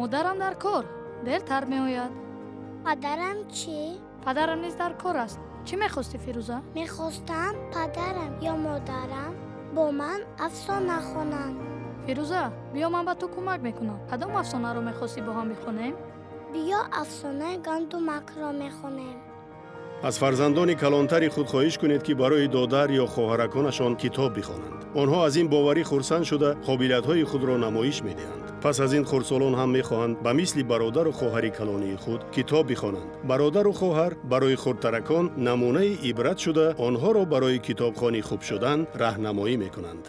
Модарам дар кор, дертар меояд. Падарам чӣ? Падарам низ дар кор аст. Чӣ мехостӣ, Фирӯза? Мехостам падарам ё модарам бо ман афсона хонанд. Фирӯза, биё, ман ба ту кӯмак мекунам. Кадом афсонаро мехостӣ бо ҳам бихонем? Биё, афсонаи Гандумакро мехонем. Аз фарзандони калонтари худ хоҳиш кунед, ки барои додар ё хоҳараконашон китоб бихонанд. Онҳо аз ин боварӣ хурсанд шуда, қобилиятҳои худро намоиш медиҳанд. Пас аз ин хурдсолон ҳам мехоҳанд ба мисли бародару хоҳари калонии худ китоб бихонанд. Бародару хоҳар барои хурдтаракон намунаи ибрат шуда, онҳоро барои китобхони хуб шудан раҳнамоӣ мекунанд.